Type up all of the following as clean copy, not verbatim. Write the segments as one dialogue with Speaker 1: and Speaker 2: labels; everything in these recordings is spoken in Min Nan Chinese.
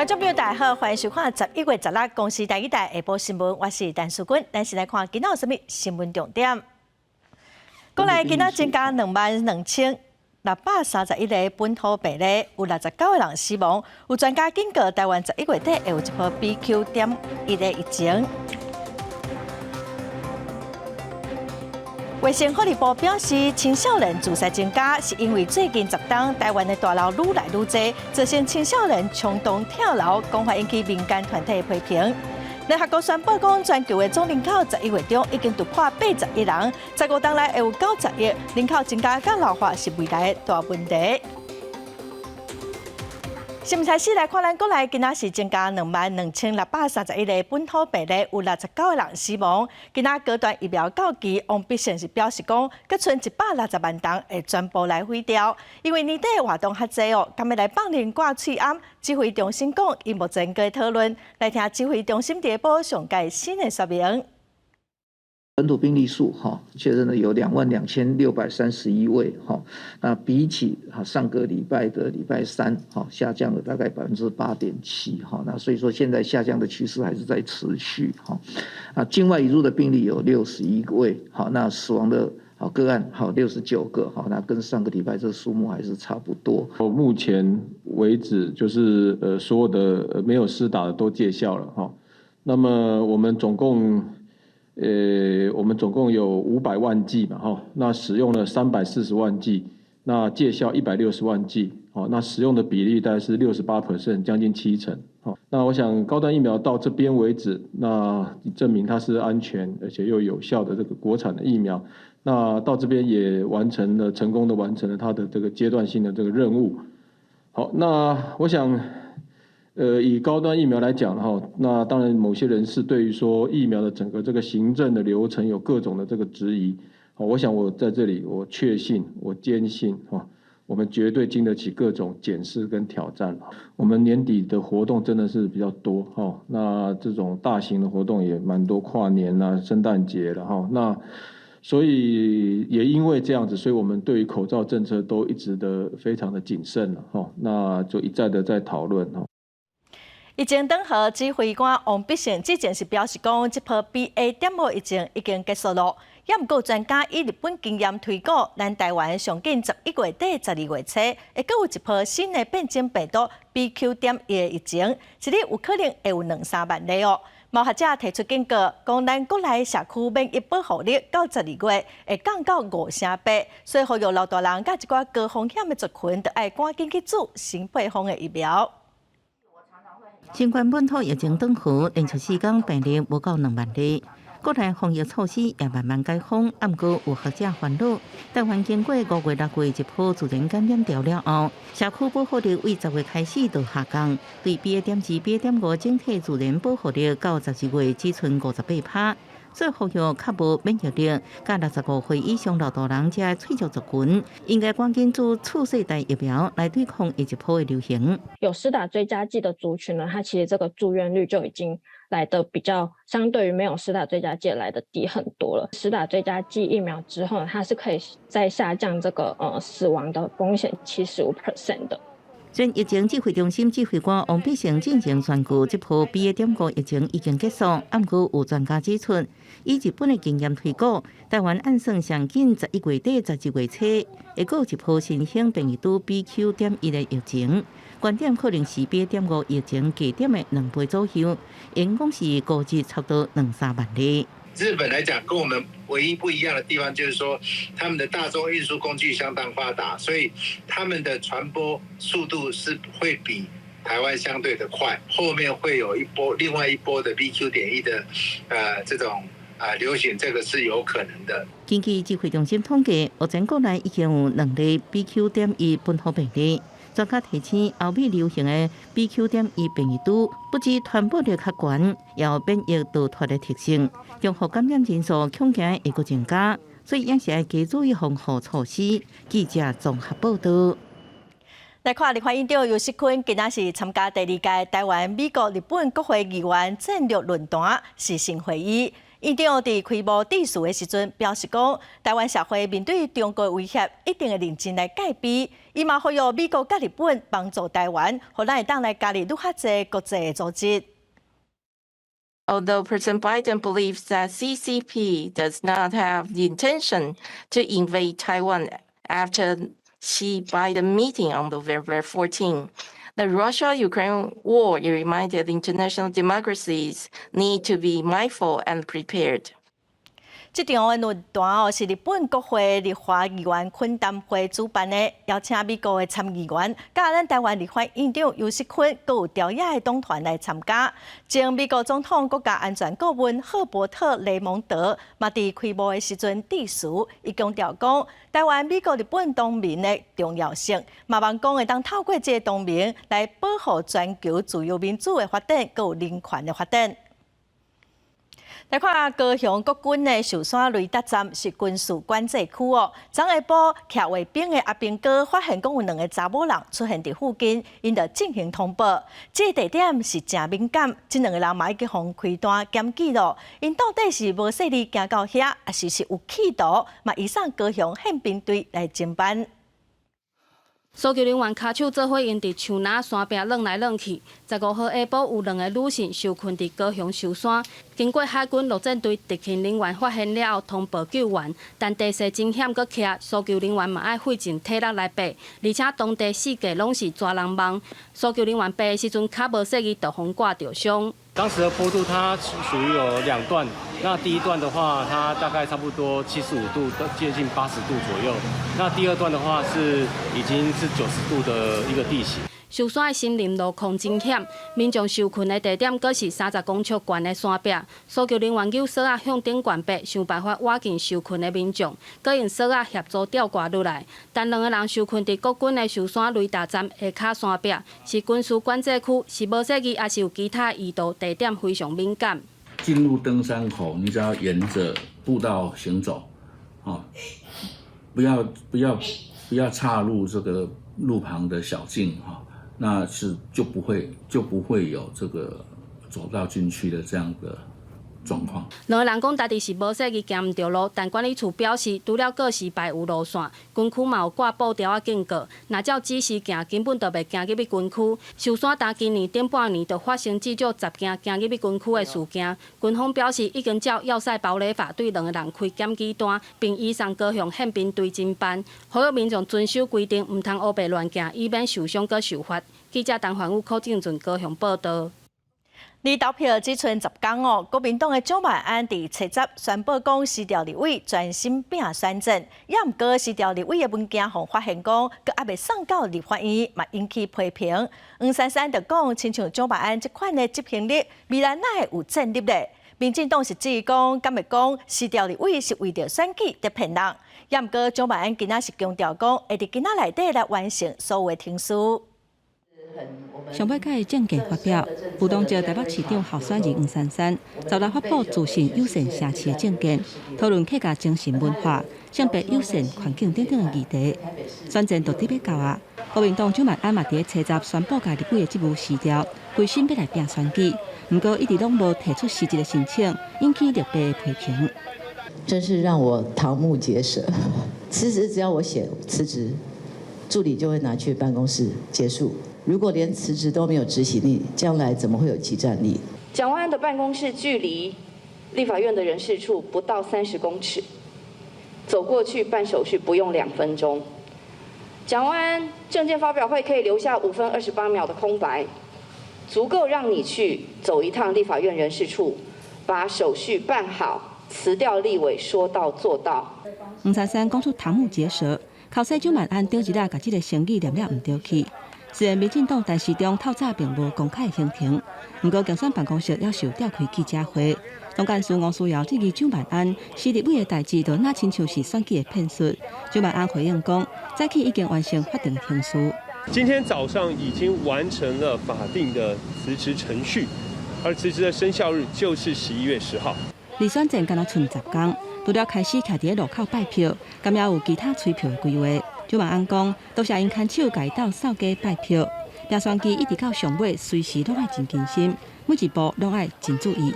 Speaker 1: 觀眾朋友大家好，歡迎收看11月16公視台語台下晡新聞，我是陳淑君。咱先來看今仔有啥物新聞重點。國內今仔增加22,631個本土病例，有69個人死亡。有專家警告，台灣11月底會有一波 BQ.1的疫情。衛生福利部表示，青少年自殺增加，是因為最近10冬台灣的大樓愈來愈濟，造成青少年衝動跳樓，講法引起民間團體的批評。聯合國宣布講，全球的總人口11月中已經突破80億人，15冬內會有90億人口增加佮老化是未來的大問題。新聞開始來看，咱國內今仔是增加22,631個本土病例，有69個人死亡。今仔高端疫苗到期，王必勝是表示講，閣賰160萬筒會全部來毀掉，因為年底活動較濟哦，敢欲來放任掛喙罨？指揮中心講，𪜶目前閣討論，來聽指揮中心下晡上蓋新的說明。
Speaker 2: 本土病例數哈確認了有22,631位哈，那比起哈上個禮拜的禮拜三哈下降了大概8.7%哈，那所以說現在下降的趨勢還是在持續哈。啊，境外移入的病例有61位，好，那死亡的好個案好69個，好，那跟上個禮拜這個數目還是差不多。
Speaker 3: 目前為止就是所有的沒有施打的都見效了哈，那麼我們總共。我們總共有500萬劑嘛，哈，那使用了340萬劑，那見效160萬劑，哦，那使用的比例大概是68%，將近七成，哦，那我想高端疫苗到這邊為止，那證明它是安全而且又有效的這個國產的疫苗，那到這邊也完成了成功的完成了它的這個階段性的這個任務，好，那我想。以高端疫苗來講哈，那當然某些人士對於說疫苗的整個這個行政的流程有各種的這個質疑，我想我在這裡我確信我堅信哈，我們絕對經得起各種檢視跟挑戰。我們年底的活動真的是比較多哈，那這種大型的活動也蠻多，跨年啦、聖誕節了哈，那所以也因為這樣子，所以我們對於口罩政策都一直的非常的謹慎了哈，那就一再的在討論哈。
Speaker 1: 疫情當下，指揮官王必勝之前是表示講，這波 BA.5疫情已經結束了。也毋過專家以日本經驗推估，咱台灣上緊11月底、12月初，會閣有一波新的變種病毒 BQ.1的疫情，一日有可能會有兩三萬例哦。嘛有學者提出警告，講咱國內社區免疫保護力到十二月會降到5.8%，所以呼籲老大人佮一寡高風險的族群，著愛趕緊去注新配方的疫苗。
Speaker 4: 新冠本土疫情轉好，連續4工病例無夠2萬例，國內防疫措施也慢慢解封。毋過有學者煩惱，台灣經過5月、6月一波自然感染潮了後，社區保護力為10月開始就下降，對 BA.2、BA.5整體自然保護力到12月只剩58%。所以呼籲較無免疫力、佮65歲以上老大人這脆弱族群，應該趕緊注次世代疫苗來對抗下一波的流行。
Speaker 5: 有施打追加劑的族群呢，它其實這個住院率就已經來得比較，相對於沒有施打追加劑來得低很多了。施打追加劑疫苗之後，它是可以再下降這個死亡的風險75% 的。
Speaker 4: 雖然疫情指揮中心指揮官王必勝進前宣告，這波 BA.5疫情已經結束，毋過有專家指出，以日本的經驗推估，台灣按算上緊11月底、12月初，會閣有一波新型變異株 BQ.1的疫情，高點可能是 BA.5疫情低點的2倍左右，應講是估計差不多兩三萬例。
Speaker 6: 日本來講，跟我們唯一不一樣的地方就是說，他們的大眾運輸工具相當發達，所以他們的傳播速度是會比台灣相對的快。後面會有一波另外一波的 BQ.1的，這種啊流行，這個是有可能的。
Speaker 4: 根據指揮中心統計，目前國內已經有兩例 BQ.1本土病例。專家提醒，歐美流行的 BQ.1變異株，不只傳播力較懸，也有免疫逃脫的特性，重複感染人數恐驚會閣增加，所以也是愛加注意防護措施。記者綜合報道。
Speaker 1: 來看立法院長游錫堃今仔是參加第二屆台灣、美國、日本國會議員戰略論壇視訊會議。院長佇開幕致辭的時陣表示講，台灣社會面對中國威脅，一定會認真來戒備。伊嘛呼籲美國佮日本幫助台灣，予咱會當來加入愈較濟國際的組織。
Speaker 7: Although President Biden believes that CCP does not have the intention to invade Taiwan after Xi-Biden meeting on November 14, the Russia-Ukraine war reminded international democracies need to be mindful and prepared.
Speaker 1: 這場的論壇哦，是日本國會立法議員懇談會主辦的，邀請美國的參議員、佮咱台灣立法院長游錫堃，閣有朝野的黨團來參加。前美國總統國家安全顧問赫伯特雷蒙德嘛，佇開幕的時陣致辭，伊強調講，台灣、美國、日本同盟的重要性，嘛望講會當透過這個同盟來保護全球自由民主的發展，閣有人權的發展。來看高雄國軍的壽山雷達站是軍事管制區哦。昨下晡徛衛兵的阿兵哥發現講有兩个查某人出現佇附近，𪜶就進行通報。這個地點是誠敏感，這兩个人嘛已經予開單檢舉囉。𪜶到底是無細膩行到遐，抑是是有企圖，嘛移送高雄憲兵隊來偵辦。
Speaker 8: 搜救人員跤手做伙𪜶佇樹林山壁轉來轉去。15號下晡有兩个女性受困佇高雄壽山，經過海軍陸戰隊特勤人員發現了後，通報救援。但地勢真險，閣徛搜救人員嘛愛費盡體力來爬，而且當地四界攏是抓人網。搜救人員爬的時陣，跤無細膩就予割著傷。
Speaker 9: 當時的坡度它屬於有兩段，那第一段的話，它大概差不多75度，接近80度左右。那第二段的話是已經是90度的一個地形。
Speaker 8: 壽山的森林路況真險，民眾受困的地點閣是30公尺懸的山壁。搜救人員用索仔向頂懸爬，想辦法挖進受困的民眾，閣用索仔協助吊掛落來。但兩个人受困佇國軍的壽山雷達站下跤山壁，是軍事管制區，是無細膩，抑是有其他意圖？地點非常敏感。
Speaker 10: 進入登山口，你只要沿着步道行走，不要岔入這個路旁的小徑，哈。那是就不會有這個走到禁區的這樣的狀況。
Speaker 8: 兩个人講，家己是無細膩行毋著路，但管理處表示，除了告示牌有路線，軍區嘛有掛布條仔警告，若照指示行，根本就袂行入去軍區。壽山單今年頂半年就發生至少10件行入去軍區的事件。軍方表示，已經照要塞堡壘法對兩个人開檢舉單，並移送高雄憲兵隊偵辦。呼籲民眾遵守規定，毋通烏白亂行，以免受傷閣受罰。記者陳環宇、柯正俊高雄報道。
Speaker 1: 離投票只賰10工哦，國民黨的蔣萬安佇初十宣布講辭掉立委，專心拼選戰。也毋過辭掉立委的文件，予發現講，閣猶未送到立法院，嘛引起批評。黃珊珊就講，親像蔣萬安這款的執行力，未來哪會有戰力咧？民進黨是質疑講，敢會講辭掉立委是為著選舉佇騙人。也毋過蔣萬安今仔是強調講，會佇今仔內底來完成所有的程序。
Speaker 11: 上擺屆政見發表，無黨籍台北市長候選人黃珊珊，10日發布自信友善城市的政見，討論客家精神文化、性別友善環境等等的議題。選戰就佇欲到啊！國民黨蔣萬安嘛佇咧初十宣布共立委的職務辭掉，規心欲來拼選舉。毋過一直攏無提出辭職的申請，引起綠白的批評。
Speaker 12: 真是讓我瞠目結舌。辭職只要我寫辭職，助理就會拿去辦公室結束。如果連辭職都沒有執行力，將來怎麼會有即戰力？
Speaker 13: 蔣萬安的辦公室距離立法院的人事處不到30公尺，走過去辦手續不用2分鐘。蔣萬安政見發表會可以留下5分28秒的空白，足夠讓你去走一趟立法院人事處，把手續辦好，辭掉立委，說到做到。
Speaker 11: 黃珊珊講出瞠目結舌，口說蔣萬安頂一日共這个成語念了毋著去。雖然民進黨陳時中透早並無公開行程，毋過競選辦公室猶是有召開記者會。總幹事吳思瑤質疑蔣萬安辭立委的代誌，就若親像是選舉的騙術。蔣萬安回應講，早起已經完成法定程序。
Speaker 14: 今天早上已經完成了法定的辭職程序，而辭職的生效日就是11月10號。
Speaker 11: 離選戰干焦賰10工，除了開始徛佇咧路口拜票，敢猶有其他催票的規劃。蔣萬安講，多謝𪜶牽手共伊鬥掃街拜票，拼選舉一直到上尾，隨時攏愛真謹慎，每一步攏愛真注意。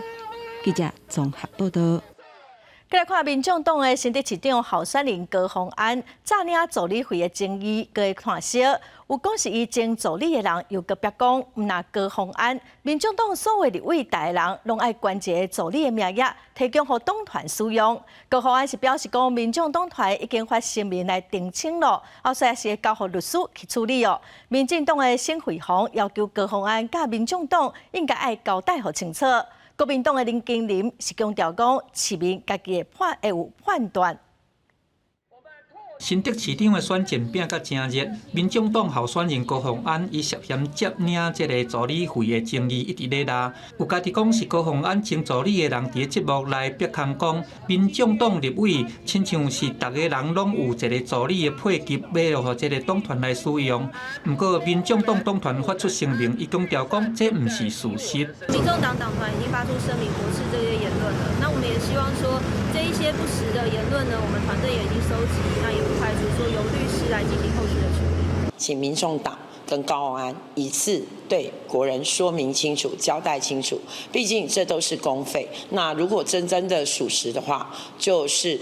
Speaker 11: 記者綜合報道。
Speaker 1: 過來看民眾黨的新竹市長候選人高虹安，詐領助理費的爭議，閣會炭燒。有講是伊前助理的人，又閣逼講，毋但高虹安，民眾黨所有立委逐个人，攏愛懸一个助理的名額，提供予黨團使用。高虹安是表示講，民眾黨團已經發聲明來澄清囉，後續是會交予律師去處理哦。民進黨的沈慧虹要求高虹安佮民眾黨應該愛交代予清楚。國民黨的林經林是強調講，市民家己會判會有判斷。
Speaker 15: 新竹市長的選戰拚甲誠熱，民眾黨候選人高虹安伊涉嫌接領這个助理費的爭議一直咧拉，有家己講是高虹安前助理的人佇咧節目內逼空講，民眾黨立委親像是逐个人攏有一个助理的配給，欲予這个黨團來使用。毋過民眾黨黨團發出聲明，伊強調講這毋是事實。
Speaker 16: 民眾黨黨團已經發出聲明駁斥這些言論了。那我們也希望說，這一些不實的言論呢，我們團隊也已經收集，那也不排除說由律師來進行後續的處理。
Speaker 17: 請民眾黨跟高虹安一次對國人說明清楚、交代清楚，畢竟這都是公費。那如果真真的屬實的話，就是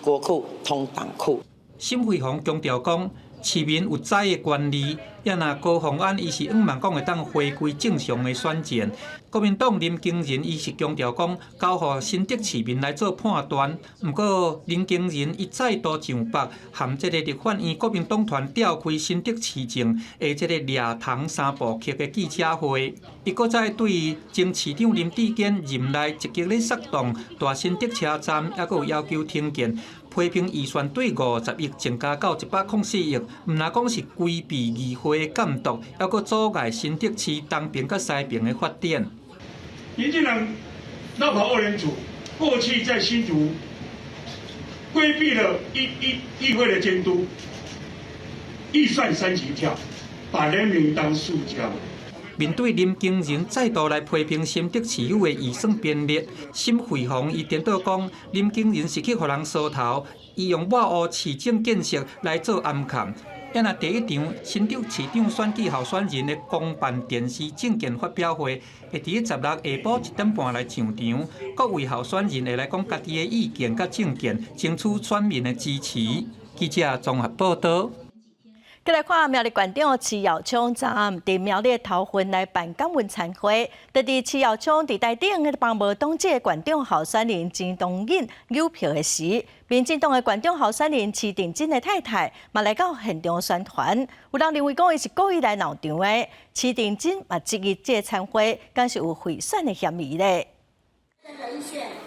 Speaker 17: 國庫通黨庫。
Speaker 15: 沈慧虹強調講，市民有知的權利，也若高虹安伊是向望講會當回歸正常的選戰。國民黨林經仁伊是強調講，交予新竹市民來做判斷。毋過林經仁伊再度上北，含這个立法院國民黨團召開新竹市政的這个掠糖三部曲的記者會，伊閣再對前市長林智堅任內積極咧策動大新竹車站，猶閣有要求停建。批評預算對50億增加到104億，毋但講是規避議會監督，猶閣阻礙新竹市東爿佮西爿的發展。
Speaker 18: 民進黨繞跑二人組過去在新竹規避了議會的監督，預算三級跳，把人民當塑膠。
Speaker 15: 面對林經仁再度來批評新竹市府的預算編列，沈慧虹伊顛倒講，林經仁是去予人梳頭，伊用抹烏市政建設來做暗崁。也若第一場新竹市長選舉候選人的公辦電視政見發表會，會佇咧16下晡1點半來上場，各位候選人會來講家己的意見佮政見，爭取選民的支持。記者綜合報導。
Speaker 1: 過來看苗栗縣長徐耀昌昨暗佇苗栗頭份來辦感恩餐會，佇佇徐耀昌佇台頂幫無黨籍縣長候選人錢東穎扭票的時，民進黨的縣長候選人徐定禎的太太嘛來到現場宣傳，有人認為講伊是故意來鬧場的，徐定禎嘛質疑這个餐會，敢是有賄選的嫌疑咧。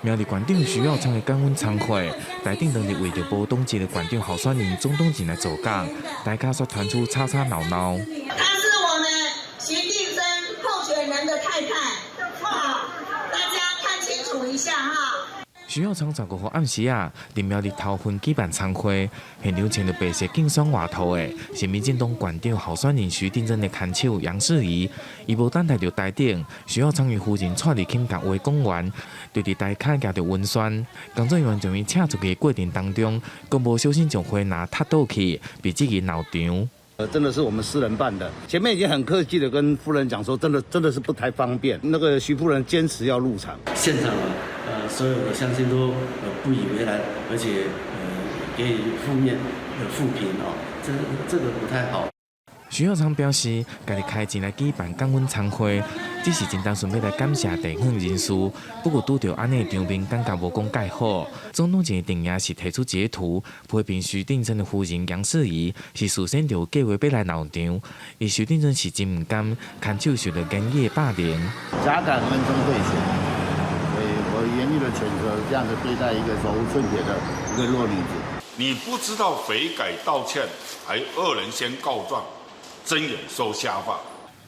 Speaker 19: 苗栗縣長徐耀昌的感恩餐會，台頂當日為著無黨籍的縣長候選人鍾東錦來助講，大家煞傳出吵吵鬧鬧。
Speaker 20: 她是我們徐定禎候選人的太太，好，大家看清楚一下哈。
Speaker 19: 徐耀昌15號暗時啊，佇苗栗頭份舉辦餐會，現場穿著白色競選外套的，是民進黨縣長候選人徐定禎的牽手楊世儀，伊無等待著台頂，徐耀昌伊夫人帶入去共話講完，就佇台跤舉著文宣，工作人員將伊請出去的過程當中，閣無小心將花籃踢倒去，被質疑鬧場。
Speaker 21: 真的是我們私人辦的，前面已經很客氣的跟夫人講說，真的真的是不太方便。那個徐夫人堅持要入場，
Speaker 22: 現場所有的鄉親都不以為然，而且給予負面的負評哦，這個不太好。
Speaker 19: 徐耀昌表示，家己開錢來舉辦感恩餐會，只是真單純欲來感謝地方人士。不過拄著按呢場面，感覺無講蓋好。總統前陣營是提出截圖，批評徐定禎的夫人楊世儀是事先就有計劃欲來鬧場，伊徐定禎是真毋甘，牽手受到言語的霸凌。
Speaker 23: 假感恩終會選，所以我嚴厲的譴責這樣子對待一個手無寸鐵的一個弱女子。
Speaker 24: 你不知道悔改道歉，還惡人先告狀。睜眼說瞎話。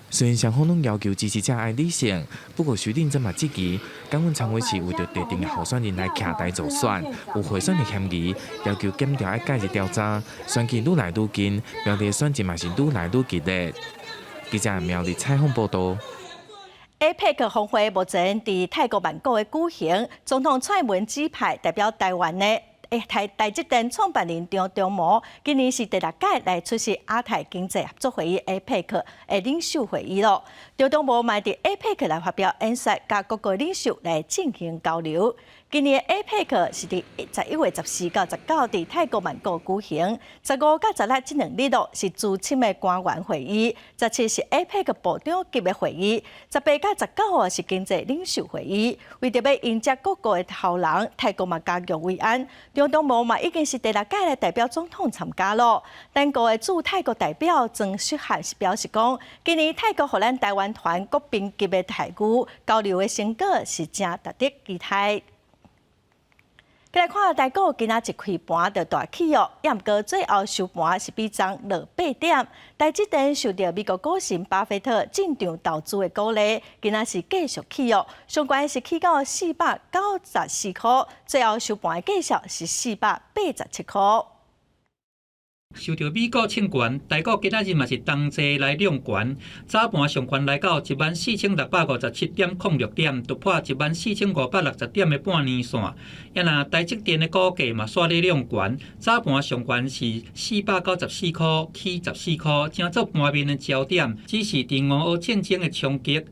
Speaker 19: 雖然雙方攏要求支持者愛理性，不過徐定禎嘛質疑，感恩餐會是為著特定的候選人來徛台助選，有賄選的嫌疑，要求檢調愛介入調查。選舉愈來愈近，苗栗的選戰嘛是愈來愈激烈。記者苗栗採訪報導。
Speaker 1: APEC 峰會目前佇泰國曼谷的舉行，總統蔡英文指派代表台灣的台台積電創辦人張忠謀，今年是第六屆來出席亞太經濟合作會議 APEC 的領袖會議囉。張忠謀嘛佇 APEC 來發表演說，佮各國領袖來進行交流。今年 APEC 是佇11月14到19佇泰國曼谷舉行，15佮16這兩日咯是資深的官員會議，17是 APEC 部長級的會議，18佮19號是經濟領袖會議。為著欲迎接各國的頭人，泰國嘛加強維安。張忠謀嘛已經是第六屆來代表總統參加囉。咱國的駐泰國代表曾淑翰是表示講，今年泰國予咱台灣團國賓級的待遇，交流的成果是誠值得期待。來看台股今仔一開盤就大起哦，毋過最後收盤是比昨落八點。台積電受著美國股神巴菲特進場投資的鼓勵，今仔是繼續起哦，上懸是起到494箍，最後收盤的價數是487箍。
Speaker 15: 受著美股衝懸，台股今仔日嘛是同齊來量懸。早盤上懸來到14,657.06點，突破14,560點的半年線。抑若台積電的股價嘛煞咧量懸，早盤上懸是494箍，起14箍，成做盤面的焦點。只是佇俄烏戰爭的衝擊，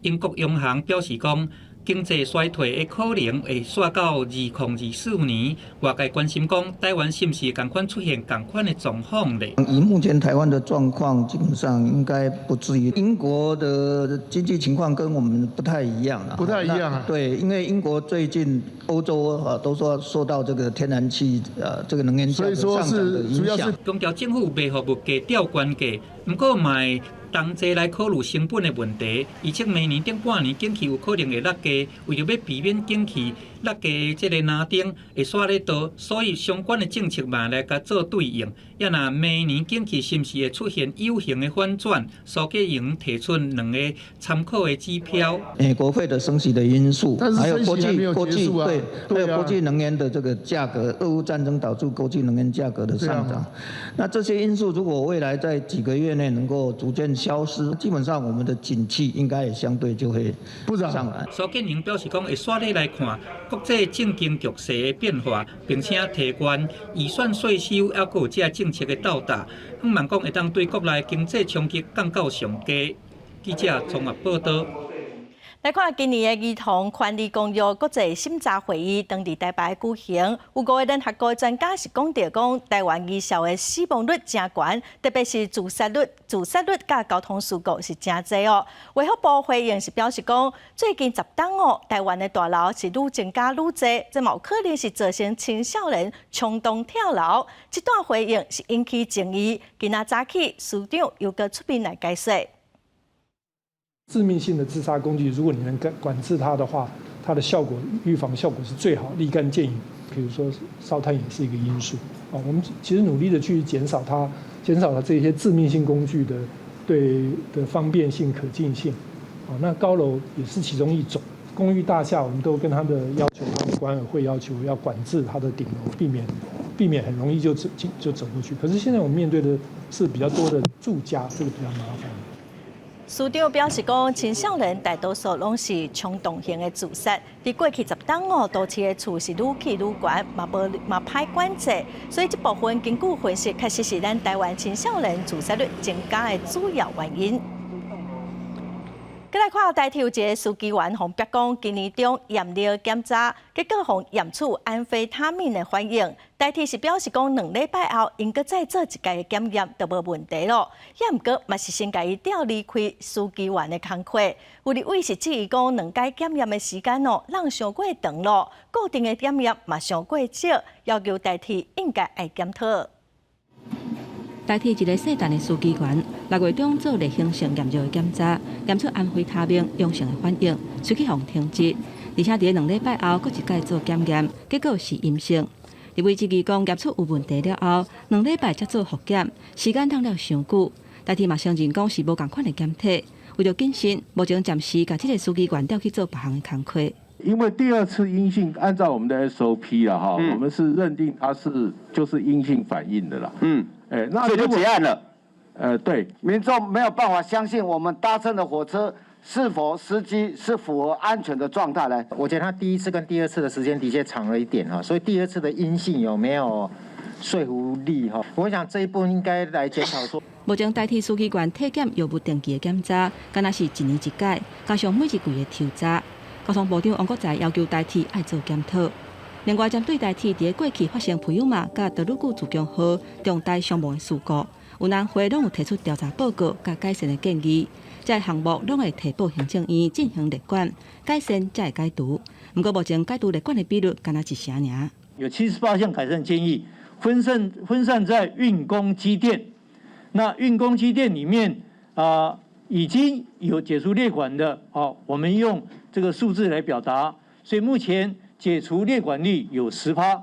Speaker 15: 英國央行表示講，經濟衰退的可能會煞到2024年。外界關心講，台灣是毋是仝款出現仝款的狀況咧？
Speaker 2: 以目前台灣的狀況，基本上應該不至於。英國的經濟情況跟我們不太一樣啦，
Speaker 3: 不太一樣啊。
Speaker 2: 對，因為英國最近歐洲啊都說受到這個天然氣這個能源價格上漲的影響。
Speaker 15: 強調政府袂予物價吊懸價，毋過嘛會同齊來考慮成本的問題。預測明年頂半年景氣有可能會落價，為著欲避免景氣落價的這個藍燈會煞咧倒，所以相關的政策嘛來共做對應。抑若明年景氣是毋是會出現 U 型的反轉？蘇建榮提出兩個參考的指標。
Speaker 2: 美國會的升息的因素，還有國際國際對，還有國際能源的這個價格，俄烏戰爭導致國際能源價格的上漲。那這些因素如果未來在幾個月內能夠逐漸消失，基本上我們的景氣應該也相對就會上來。
Speaker 15: 蘇建榮表示講，會煞咧來看國際政經局勢的變化，並且提懸預算稅收，猶閣有這政策的鬥打，向望講會當對國內經濟衝擊降到上低。記者綜合報導。
Speaker 1: 來看今年的兒童權利公約國際審查會議，當佇台北舉行。有五個聯合國專家是講著講，台灣兒少的死亡率誠懸，特別是自殺率、自殺率佮交通事故是誠濟哦。衛福部回應是表示講，最近10冬哦，台灣的大樓是愈增加愈濟，這嘛有可能是造成青少年衝動跳樓。這段回應是引起爭議。今仔早起，司長又閣出面來解說。
Speaker 5: 致命性的自殺工具，如果你能管管制它的話，它的效果預防效果是最好，立竿見影。比如說燒炭也是一個因素啊。我們其實努力的去減少它，減少了這些致命性工具的對的方便性、可近性啊。那高樓也是其中一種。公寓大廈，我們都跟他的要求，他們管委會要求要管制它的頂樓，避免很容易就走進就走過去。可是現在我們面對的是比較多的住家，這個比較麻煩。
Speaker 1: 司長表示講，青少年大多數攏是衝動型的自殺。佇過去10冬哦，都市的厝是愈起愈懸，嘛無嘛歹管制，所以這部分根據分析，確實是咱台灣青少年自殺率增加的主要原因。閣來看台鐵有一个司機員，予逼講今年中驗尿檢查，結果予驗出安非他命的反應。台鐵是表示講，2禮拜後𪜶閣再做一擺的檢驗，就無問題囉。抑毋過嘛是先共伊調離開司機員的工課。有立委是質疑講，兩擺檢驗的時間哦，攏傷過長囉，固定的檢驗嘛傷過少，要求台鐵應該愛檢討。
Speaker 11: 台鐵一个姓陳的司機員，6月中做例行性驗尿的檢查，驗出安非他命陽性的反應，隨去予停職。而且佇2禮拜後，閣一擺做檢驗，結果是陰性。立委質疑講驗出有問題了後，兩禮拜才做複檢，時間拖了傷久。台鐵嘛承認講是無仝款的檢體，為著謹慎，目前暫時共這个司機員調去做別項的工課。
Speaker 6: 因為第二次陰性，按照我們的 SOP 啦，哈，我們是認定他是就是陰性反應的啦。欸，那
Speaker 25: 所以就結案了。
Speaker 6: 對，
Speaker 25: 民眾沒有辦法相信我們搭乘的火車
Speaker 3: 是否司機是符合安全的狀態呢？
Speaker 4: 我覺得他第一次跟第二次的時間的確長了一點哈，所以第二次的陰性有沒有說服力哈？我想這一步應該來檢討說。
Speaker 11: 目前台鐵司機員體檢藥物定期的檢查，敢若是一年一擺，加上每一季的抽查。交通部長王國材要求台鐵愛做檢討。另外，針對台鐵佇過去發生普悠瑪佮德魯固自強號重大傷亡的事故，運安會攏有提出調查報告佮改善的建議，這个項目攏會提報行政院進行列管，改善才會解除。毋過目前解除列管的比率干焦一成爾。
Speaker 7: 有78項改善建議，分散在運工機電。那運工機電裡面啊，已經有解除列管的，哦，我們用這個數字來表達，所以目前解除列管率有10%。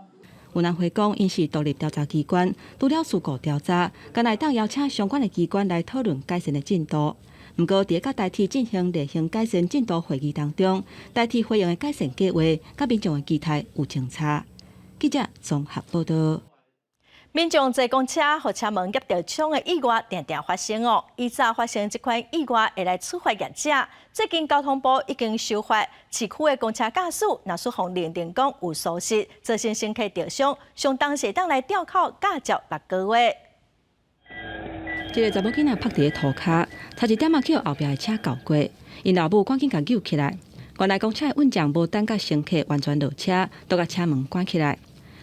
Speaker 11: 運安會講，𪜶是獨立調查機關，除了事故調查，敢會當邀請相關的機關來討論改善的進度。毋過，佇共台鐵進行例行改善進度會議當中，台鐵回應的改善計劃，佮民眾的期待有相差。記者綜合報道。
Speaker 1: 民眾坐公車，予車門夾著槍的意外定定發生哦。依早發生這款意外，會來處罰業者。最近交通部已經修法，市區的公車駕駛，若是予認定講有疏失，造成乘客著傷，相當時會當來吊扣駕照6個月。
Speaker 11: 這个查某囡仔趴佇咧塗跤，差一點仔去予後壁的車轎過，𪜶老母趕緊共救起來。原來公車的運將無等甲乘客完全落車，就共車門關起來。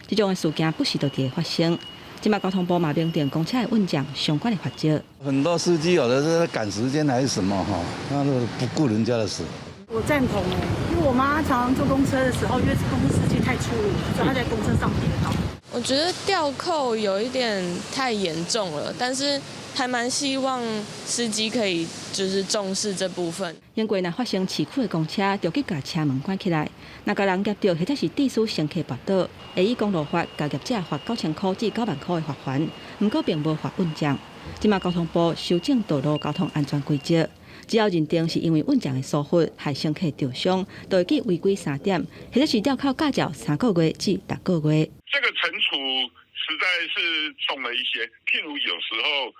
Speaker 11: 這種的事件不時都佇咧發生。這馬交通部嘛明定公車的運將相關的罰則。
Speaker 9: 很多司機有的是趕時間還是什麼哈，他都不顧人家的死。
Speaker 25: 我贊同哎，因為我媽常常坐公車的時候，因為公司司機太粗魯，所以她在公車上跌倒。
Speaker 26: 我覺得吊扣有一點太嚴重了，但是還蠻希望司機可以就是重視這部分。
Speaker 11: 英國若發生市區的公車，就去共車門關起來，若共人夾著或者是致使乘客跋倒，會依公路法共業者罰9000箍至9萬箍的罰鍰，毋過並無罰運將。這馬交通部修正道路交通安全規則，只要認定是因為運將的疏忽害乘客著傷，就會記違規3點，或者是吊扣駕照3個月至6個月。
Speaker 24: 這個懲處實在是重了一些，譬如有時候，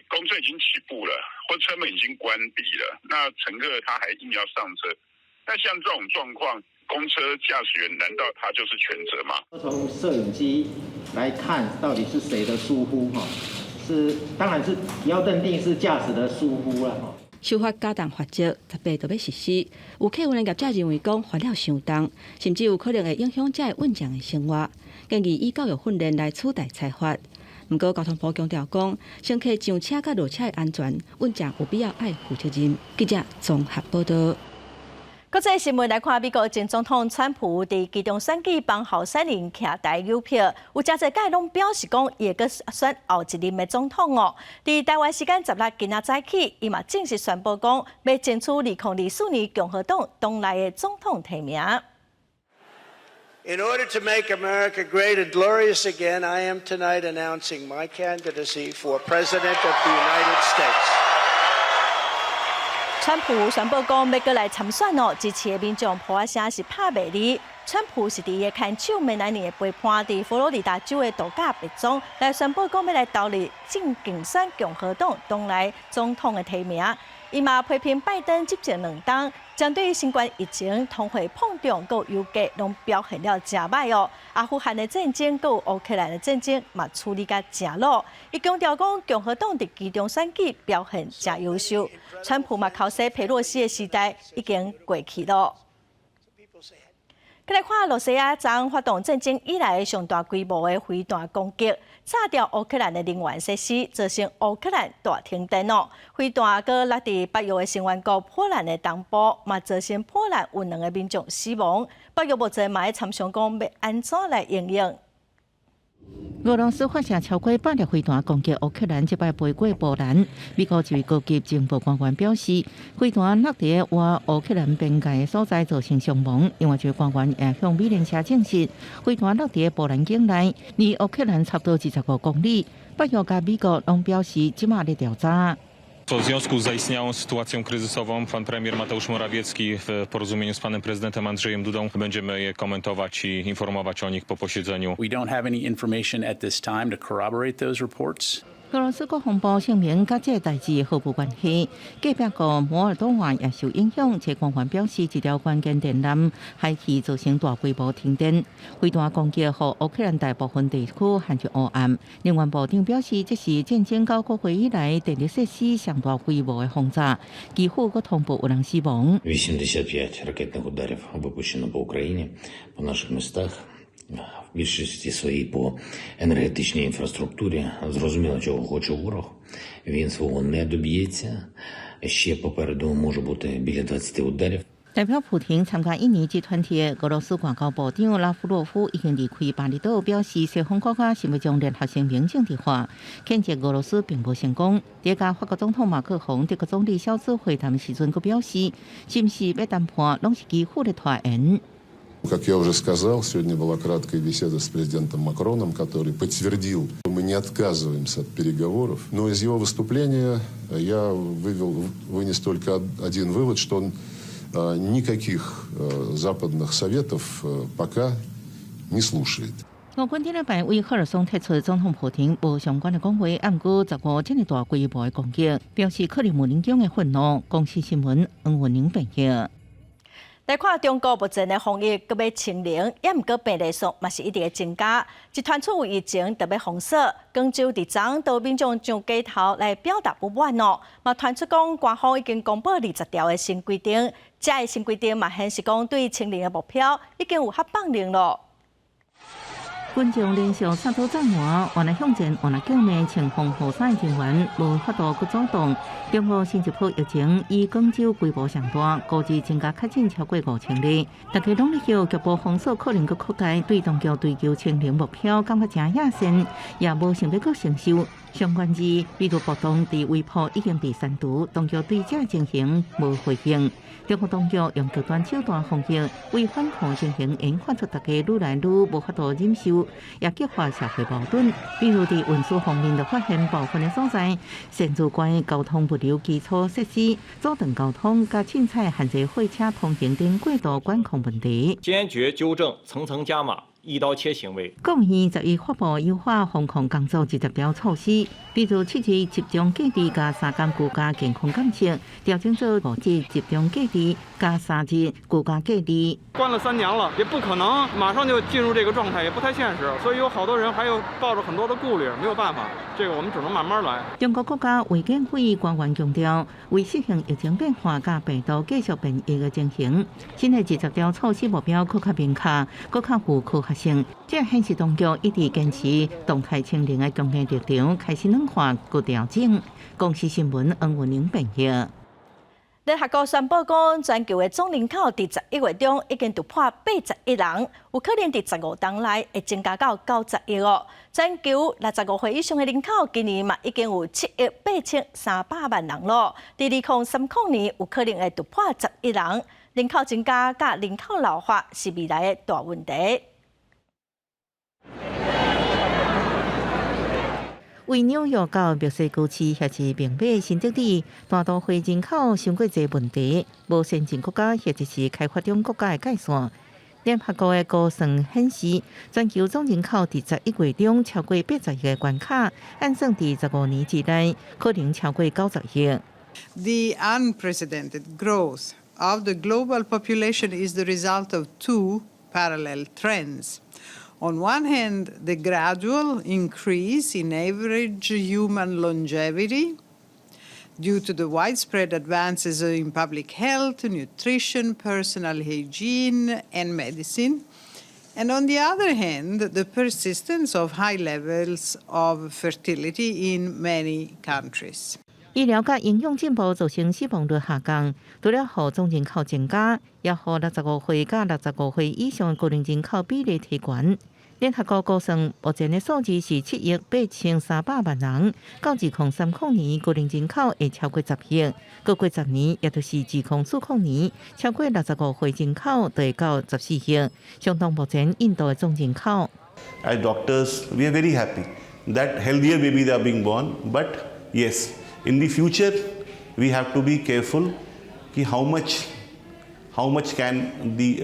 Speaker 24: 公車已經起步了，或車門已經關閉了，那乘客他還硬要上車，那像這種狀況，公車駕駛員難道他就是全責嗎？
Speaker 4: 從攝影機來看，到底是誰的疏忽？哈，是當然是要認定是駕駛的疏忽啦。
Speaker 11: 修法加重罰則，10月就欲實施。有客運的業者認為講罰了傷重，甚至有可能會影響這个運將的生活，建議以教育訓練來取代裁罰。毋過交通部強調講，乘客上車佮落車的安全，運將有必要愛負責任。記者綜合報道。
Speaker 1: 國際新聞來看，美國前總統川普佇期中選舉幫候選人徛台有票，有誠濟屆攏表示講，伊會閣選後一任的總統哦。佇台灣時間16今仔早起，伊嘛正式宣布講，欲爭取2024年共和黨黨內的總統提名。
Speaker 27: In order to make America great and glorious again, I am tonight announcing my candidacy for President of the United States.
Speaker 1: 川普宣布講欲閣來參選哦，支持的民眾噗仔聲是拍袂離。川普是佇伊的牽手梅蘭妮的陪伴，佇佛羅里達州的度假別莊來宣布講欲來投入正競選共和黨黨內總統的提名。伊嘛批評拜登執政2冬，針對新冠疫情、通貨膨脹、閣油價，攏表現了誠䆀哦。阿富汗的戰爭、閣烏克蘭的戰爭嘛處理甲誠老。伊強調講，共和黨佇期中選舉表現誠優秀。川普嘛剾洗佩洛西的時代已經過去囉。閣來看，羅西亞昨發動戰爭以來上大規模的飛彈攻擊，炸掉烏克蘭的能源設施，造成烏克蘭大停電哦。飛彈閣落佇北約的成員國波蘭的東部，嘛造成波蘭有兩个民眾死亡。北約目前嘛咧參詳講欲按怎來應用。
Speaker 28: 俄羅斯發射超過100粒飛彈攻擊烏克蘭，這擺飛過波蘭。美國一位高級情報官員表示，飛彈落佇倚烏克蘭邊界的所在造成傷亡。另外一位官員也向美聯社證實，飛彈落佇波蘭境內，離烏克蘭差不多25公里。北約佮美國攏表示，這馬咧調查。
Speaker 29: W związku z zaistniałą sytuacją kryzysową pan premier Mateusz Morawiecki w porozumieniu z panem prezydentem Andrzejem Dudą będziemy je komentować i informować o nich po posiedzeniu.
Speaker 30: We don't have any information at this time to corroborate those reports.
Speaker 28: 俄羅斯國防部聲明，佮這个代誌毫無關係。隔壁國摩爾多瓦也受影響，這官員表示，一條關鍵電纜海氣造成大規模停電，飛彈攻擊予烏克蘭大部分地區陷入黑暗。能源部長表示，這是戰爭9個月以來電力設施上大規模的轟炸，基輔閣通報有人死亡。
Speaker 8: 85 ракетних ударів випущено по Україні, по наших містах, в більшості своїй по енергетичній інфраструктурі. Зрозуміло, чого хоче ворог. Він свого не доб'ється. Ще попереду може бути біля 20 ударів.
Speaker 28: 代表普廷參加印尼集團的俄羅斯外交部長拉夫洛夫已經離開巴厘島，表示西方國家想欲將聯合聲明政治化，譴責俄羅斯並無成功。佇佮法國總統馬克宏、德國總理蕭茲會談時陣，閣表示，是毋是欲談判，攏是基輔咧拖延。
Speaker 10: Как я уже сказал, сегодня была краткая беседа с президентом Макроном, который подтвердил, мы не отказываемся от переговоров. Но из его выступления я вынес только один вывод, что он никаких западных советов пока не слушает.
Speaker 28: 俄軍頂禮拜對赫爾松提出總統普廷無相關的講話，毋過15這麼大規模的攻擊，表示克里姆林宮的憤怒。公視新聞黃文玲編譯。
Speaker 1: 來看中國目前的防疫閣欲清零，也毋過病例數嘛是一直咧增加。一傳出有疫情就欲封鎖，廣州佇昨昏民眾上街頭來表達不滿哦。嘛傳出講官方已經公布20條的新規定，這个新規定嘛顯示講對清零的目標已經有較放任咯。
Speaker 28: 群眾連續殺倒站外，原來向前，原來叫罵穿防護衫的人員無法度閣阻擋。中國新一波疫情以廣州規模上大，估計增加確診超過5000例。大家攏咧叫局部封鎖可能閣擴大，對當局追求清零目標感覺誠野心，也無想欲閣承受。相關字，比如暴動佇微博已經被刪除，當局對這情形無回應。中國當局用極端手段防疫，為反抗情形研發出大家愈來愈無法度忍受，也激化社會矛盾。比如佇運輸方面，就發現部分的所在擅自關交通物流基礎設施、阻斷交通、佮凊彩限制貨車通行等過度管控問題。
Speaker 12: 堅決糾正層層加碼、一刀切行為。
Speaker 28: 國務院11發布優化防控工作20條措施，比如7日集中隔離加3工居家健康監測，調整做5日集中隔離加3日居家隔離。
Speaker 13: 關了3年了，也不可能馬上就進入這個狀態，也不太現實，所以有好多人還有抱着很多的顧慮，沒有辦法，這個我們只能慢慢來。
Speaker 28: 中國國家衛健委官員強調，為適應疫情變化佮病毒繼續變異的情形，新的20條措施目標閣較明確，閣較有科學性。這顯示當局一直堅持動態清零的強硬立場，開始軟化閣調整。公視新聞黃文玲編譯。
Speaker 1: 聯合國宣布講，全球的總人口佇11月中已經突破80億人，有可能佇15冬內會增加到90億哦。全球65歲以上的人口，今年嘛已經有7億8300萬人咯。佇2030年，有可能會突破10億人。人口增加佮人口老化是未來的大問題。
Speaker 28: 為紐約到墨西哥市或是明尾新德里，大都會人口傷過濟問題，無先進國家或者是開發中國家的界線。聯合國的估算顯示，全球總人口佇11月中超過80億的關卡，按算佇15年之內可能超過90億。
Speaker 14: The unprecedented growth of the global population is the result of two parallel trends. On one hand, the gradual increase in average human longevity due to the widespread advances in public health, nutrition, personal hygiene, and medicine. And on the other hand, the persistence of high levels of fertility in many countries.
Speaker 28: 醫療佮營養進步造成死亡率下降，除了予總人口增加，也予65歲佮65歲以上的高齡人口比例提懸。聯合國估算，目前的數字是7億8300萬人，到2030年高齡人口會超過10億，閣過10年，也就是2040年，超過65歲人口就會到14億，相當目前印度的總人口。
Speaker 16: As doctors, we are very happy that healthier babies are being born, but yes, in the future, we have to be careful how much can the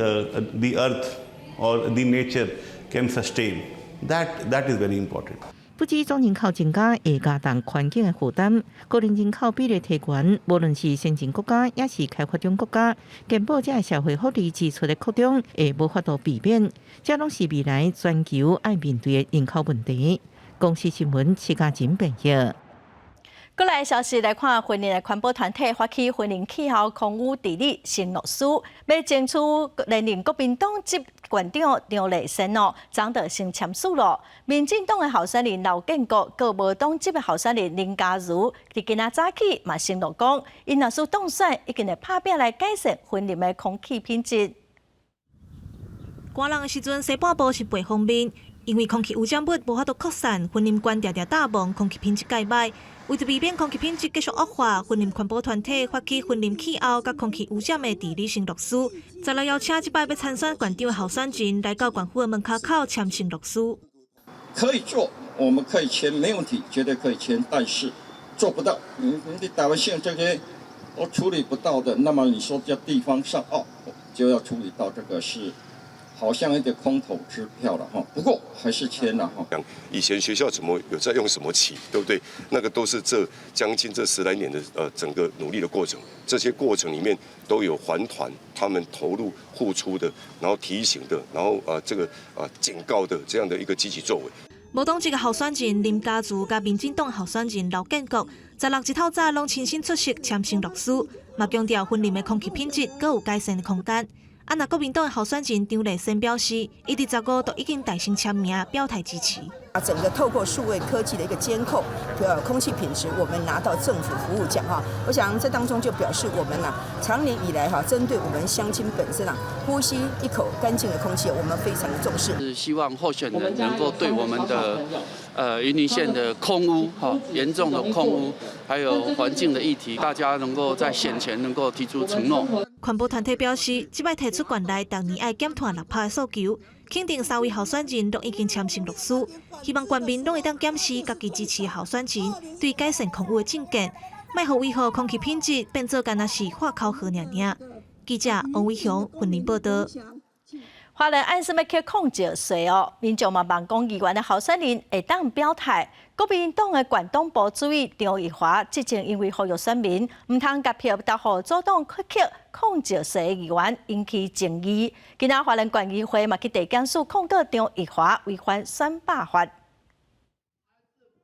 Speaker 16: earth or the nature can sustain. That is very important.
Speaker 28: 不止總人口增加會加重環境的負擔，高齡人口比例提懸，無論是先進國家，抑是開發中國家，健保這社會福利支出的擴張會無法度避免，這攏是未來全球愛面對的人口問題。公視新聞，徐家錦編譯。
Speaker 1: 閣來消息來看，雲林的環保團體發起雲林氣候空污治理承諾書，欲爭取連任國民黨籍縣長張麗善哦，昨就先簽署囉。民進黨的候選人劉建國，閣無黨籍的候選人林佳如，佇今仔早起嘛承諾講，𪜶若是當選，一定會拍拚來改善雲林的空氣品質。
Speaker 2: 寒人的時陣，西半部是背風面，因為空氣污染物無法度擴散，雲林縣定定罩霧，空氣品質蓋䆀。為著避免空氣品質繼續惡化，雲林環保團體發起雲林氣候佮空氣污染的治理承諾書，十六邀請這擺欲參選縣長的候選人來到縣府的門跤口簽承諾書。
Speaker 15: 可以做，我們可以簽，沒問題，絕對可以簽，但是做不到。你台灣縣這些都處理不到的，那麼你說叫地方上哦，就要處理到這個是。好像一個空頭支票了哈，不過還是簽了哈。
Speaker 17: 以前學校怎麼有在用什麼漆，對不對？那個都是這將近這十來年的整個努力的過程，這些過程裡面都有環團他們投入付出的，然後提醒的，然後這個警告的這樣的一個積極作為。
Speaker 2: 無黨籍的候選人林佳如佮民進黨候選人劉建國，十六日透早攏親身出席簽承諾書，嘛強調雲林的空氣品質閣有改善的空間。啊！若國民黨的候選人張麗善表示，伊佇15都已經代先簽名表態支持。
Speaker 18: 啊，整個透過數位科技的一個監控，空氣品質，我們拿到政府服務獎哈。我想這當中就表示我們啊，長年以來哈，針對我們鄉親本身啊，呼吸一口乾淨的空氣，我們非常的重視。
Speaker 19: 是希望候選人能夠對我們的雲林縣的空污哈，嚴重的空污，還有環境的議題，大家能夠在選前能夠提出承諾。
Speaker 2: 環保團體表示，這擺提出縣內逐年愛減碳6%的訴求，肯定三位候選人攏已經簽承諾書，希望縣民攏會當檢視家己支持候選人對改善空污的政見，莫予維護空氣品質變做干焦是喊口號爾爾。記者王偉雄雲林報導。
Speaker 1: 花蓮按啥欲課礦石稅哦，民眾嘛望講議員的候選人會當表態。國民黨的縣黨部主委張益華，之前因為呼籲選民毋通共票投予阻擋課礦石稅的議員，引起爭議。今仔花蓮縣議會嘛去地檢署控告張益華違反選罷法。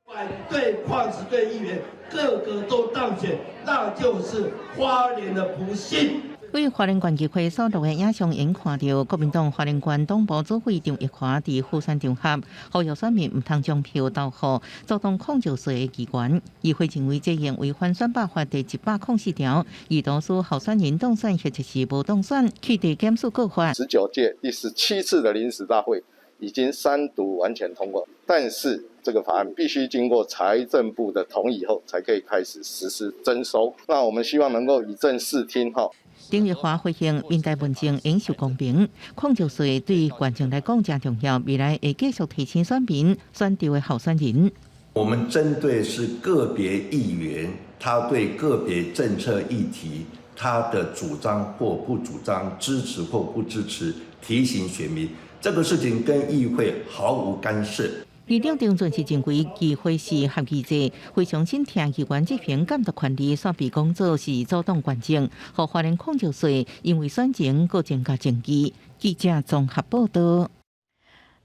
Speaker 20: 反對礦石稅議員個個都當選，那就是花蓮的不幸。
Speaker 28: 對花蓮縣議會所錄的影像，𪜶看著國民黨花蓮縣黨部主委張益華佇輔選場合，呼籲選民毋通將票投予阻擋礦石稅的議員。議會認為這樣違反選罷法第104條，意圖使候選人當選或者是無當選，去地檢署告發。
Speaker 21: 19屆第17次的臨時大會已經三讀完全通過，但是這個法案必須經過財政部的同意後，才可以開始實施徵收。那我們希望能夠以正視聽，哈。
Speaker 28: 張益華回應，面對問政應受公平，礦石稅對縣政來講誠重要，未來會繼續提醒選民選對的候選人。
Speaker 22: 我們針對是個別議員，他對個別政策議題，他的主張或不主張，支持或不支持，提醒選民，這個事情跟議會毫無干涉。
Speaker 28: 議長張俊是認為議會是合議制，非常欣聽議員執行監督權利，煞被講做是阻擋縣政，予花蓮礦石稅因為選情閣增加爭議。記者綜合報導。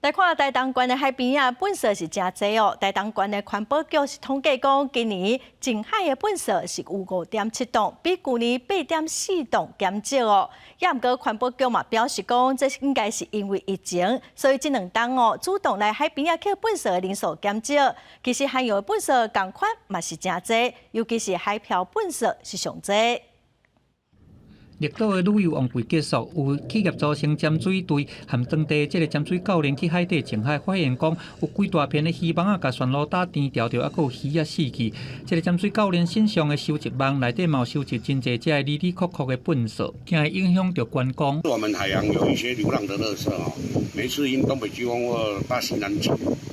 Speaker 1: 來看台東縣的海邊仔，糞埽是誠濟哦。台東縣的環保局是統計講，今年淨海的糞埽是有5.7噸，比舊年8.4噸減少哦。也毋過環保局嘛表示講，這應該是因為疫情，所以這兩冬哦主動來海邊仔抾糞埽的人數減少。其實海洋的糞埽仝款嘛是誠濟，尤其是海漂糞埽是上濟。
Speaker 23: 綠島的旅遊旺季結束，有企業組成潛水隊，和當地這个潛水教練去海底潛海，發現講有幾大片的漁網仔，共旋流打甜著著，猶閣有魚仔死去。這个潛水教練身上的收集網內底嘛有收集真濟這个里里扣扣的糞埽，驚會影響著觀光。
Speaker 30: 我們海洋有一些流浪的垃圾哦，每次因東北季風或大西南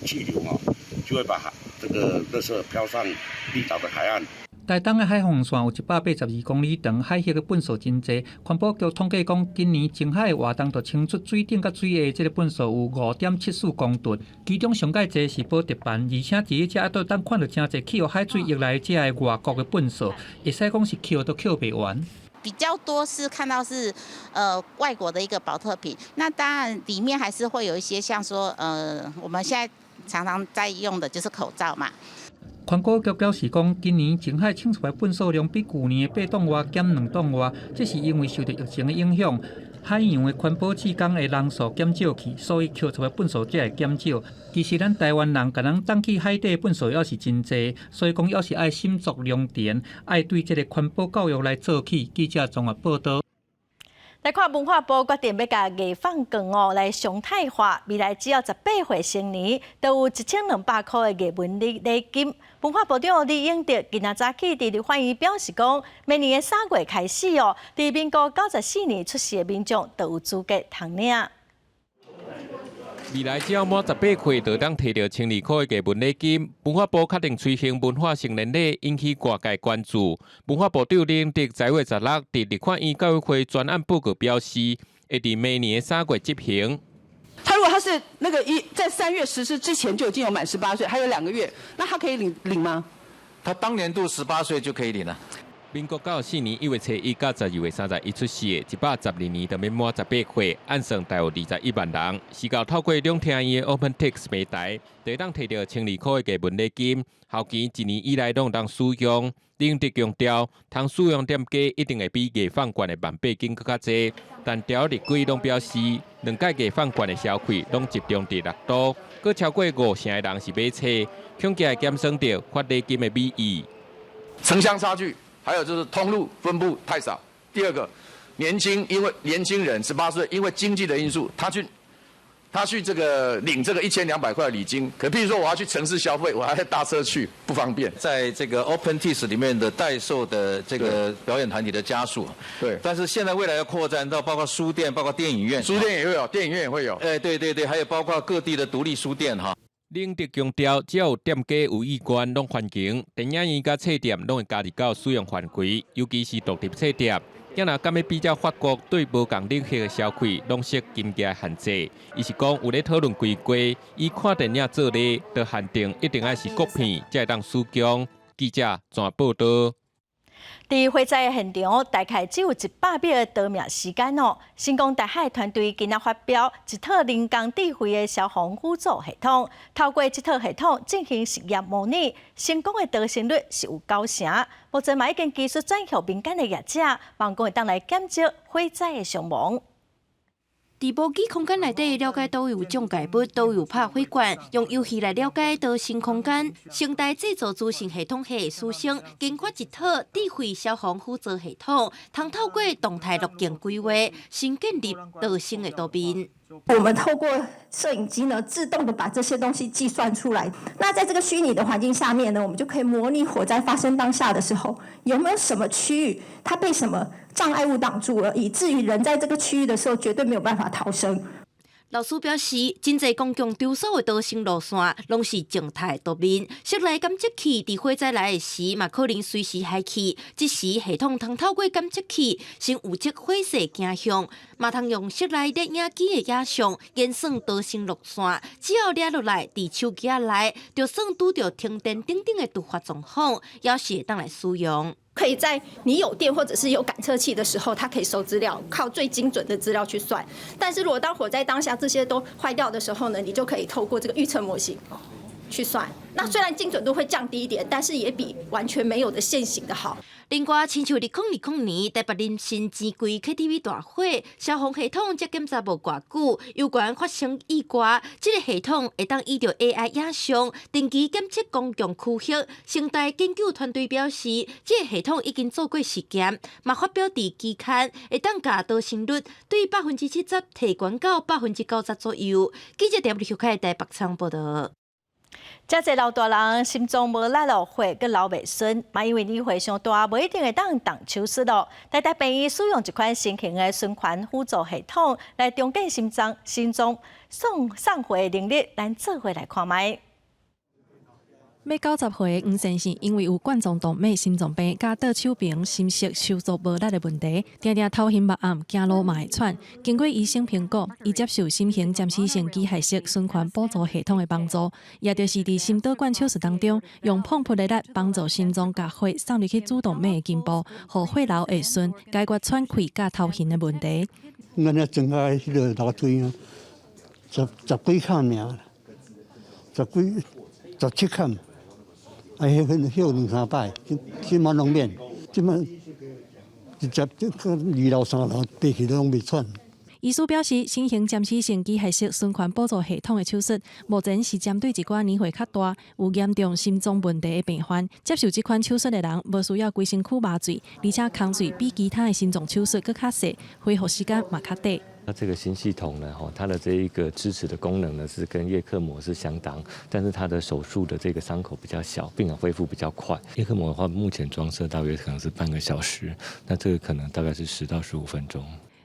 Speaker 30: 氣流哦，就會把這個垃圾飄上綠島的海岸。
Speaker 23: 台東的海防線有182公里長，海域的糞埽真濟。環保局統計講，今年淨海的活動就清出水頂佮水下這个糞埽有5.74公噸，其中上蓋濟是寶特瓶，而且佇遮還當看到誠濟去予海水淹來這个外國的糞埽，會使講是抾都抾袂完。
Speaker 3: 比較多是看到是，外國的一個寶特瓶，那當然裡面還是會有一些像說，我們現在常常在用的就是口罩嘛。
Speaker 23: 環保局表示講，今年淨海清出來糞埽量比舊年的八噸外減2噸外，這是因為受著疫情的影響，海洋的環保志工的人數減少去，所以抾出來糞埽才會減少。其實咱台灣人共人擲去海底糞埽猶是真濟，所以講猶是愛心作良田，愛對這个環保教育來做起。記者綜合報導。
Speaker 1: 來看文化部決定欲共藝放券哦來常態化，未來只要18歲成年，就有1200箍的藝文禮禮金。文化部長李永得今仔早起佇立法院表示講，明年的3月開始哦，佇民國94年出世的民眾就有資格通領。
Speaker 4: 未來只要滿18歲，就當提著1200箍的藝文禮金。文化部確定推行文化成年禮，引起外界關注。文化部長李永得10月16佇立法院教育會專案報告表示，會佇明年的3月執行。
Speaker 5: 他如果他是那個一在3月實施之前就已經有滿18歲，還有2個月，那他可以領領嗎？
Speaker 6: 他當年度18歲就可以領了。
Speaker 4: 民國94年1月初1到12月31出世的，112年就欲滿18歲，按算大約21萬人。是到透過兩廳院的 OpenTix 平台，就當提著1200箍的藝文禮金，後期一年以內攏會當使用。李永得強調，通使用店家一定會比藝放券的萬八金閣較濟，但條立規攏表示，兩屆藝放券的消費攏集中佇六都，閣超過5成的人是買冊，恐驚會減損著發禮金的美意。
Speaker 7: 城鄉差距。還有就是通路分布太少。第二個，年輕，因為年輕人18歲，因為經濟的因素，他去這個領這個1200塊禮金。可譬如說我要去城市消費，我還要搭車去，不方便。
Speaker 6: 在這個 OpenTix 裡面的代售的這個表演團體的家數，但是現在未來要擴展到包括書店、包括電影院，
Speaker 7: 書店也會有，電影院也會有。
Speaker 6: 哎，對對對，還有包括各地的獨立書店哈。
Speaker 4: 李永得強調，只要有店家有意願，攏歡迎。電影院佮冊店攏會加入到使用範圍，尤其是獨立冊店。今若敢欲比照法國對無仝領域的消費攏設金額限制，伊是講有咧討論規規，以看電影做例，就限定一定愛是國片才會當使用。記者綜合報導。
Speaker 1: 佇火災現場，大概只有100秒的逃命時間哦。神光大海團隊今仔發表一套人工智慧的消防輔助系統，透過這套系統進行實驗模擬，成功的逃生率是有9成。目前嘛已經技術轉予民間的業者，望講會當來減少火災的傷亡。
Speaker 9: 佇模擬空間內底了解佗位有障礙物，佗位有拍火罐，用遊戲來了解逃生空間。成大製造資訊系統系的師生研發一套智慧消防輔助系統，通透過動態路徑規劃，先建立逃生的圖面。
Speaker 11: 我們透過攝影機呢，自動的把這些東西計算出來。那在這個虛擬的環境下面呢，我們就可以模擬火災發生當下的時候，有沒有什麼區域它被什麼障礙物擋住了，以至於人在這個區域的時候絕對沒有辦法逃生。
Speaker 9: 老師表示，真濟公共場所的逃生路線攏是靜態圖面，室內監測器佇火災來的時，嘛可能隨時害去。這時系統通透過監測器，先預測火勢行向，嘛通用室內攝影機的影像演算逃生路線。只要掠落來，佇手機仔內，就算拄著停電等等的突發狀況，也是會當來使用。
Speaker 11: 可以在你有電或者是有感測器的時候，它可以收資料，靠最精準的資料去算。但是如果當火災當下這些都壞掉的時候呢，你就可以透過這個預測模型去算。那雖然精準度會降低一點，但是也比完全沒有的現行的好。
Speaker 9: 另外，親像2020年台北林森錢櫃 KTV 大火，消防系統才檢查無偌久，猶懸發生意外。這個系統會當依著 AI 影像，定期檢測公共區域。成大研究團隊表示，這個系統已經做過實驗，嘛發表佇期刊，會當共逃生率對70%提懸到90%左右。記者葉立開台北場報導。
Speaker 1: 遮濟老大人心臟無力囉，血閣流袂順，嘛因為年歲傷大，無一定會當動手術囉。台大病院使用一款新型的循環輔助系統來重建心臟、心臟送送血的能力，咱做伙來看覓。
Speaker 8: 欲90歲的黃先生，因為有冠狀動脈心臟病佮倒手爿心室收縮無力的問題，定定頭昏目暗，行路嘛會喘。經過醫生評估，伊接受新型暫時性機械式循環輔助系統的幫助，也就是佇心導管手術當中，用膨噗的力幫助心臟共血送入去主動脈的根部，予血流會順，解決喘氣佮頭暈的問題。
Speaker 10: 阮遐增加彼个樓梯啊，十幾坎爾，十幾十七坎。啊，彼份歇兩三擺，這馬攏免，這馬直接二樓三樓爬去攏袂喘。
Speaker 8: 醫師表示，新型暫時性機械式循環輔助系統的手術，目前是針對一寡年歲較大、有嚴重心臟問題的病患。接受這款手術的人，無需要規身軀麻醉，而且工序比其他的心臟手術閣較細，恢復時間嘛較短。
Speaker 12: 那這個新系統呢，它的這一個支持的功能呢，是跟葉克膜是相當，但是它的手術的這個傷口比較小，病人恢復比較快。葉克膜的話，目前裝設大約可能是半個小時，那這個可能大概是10到15分鐘。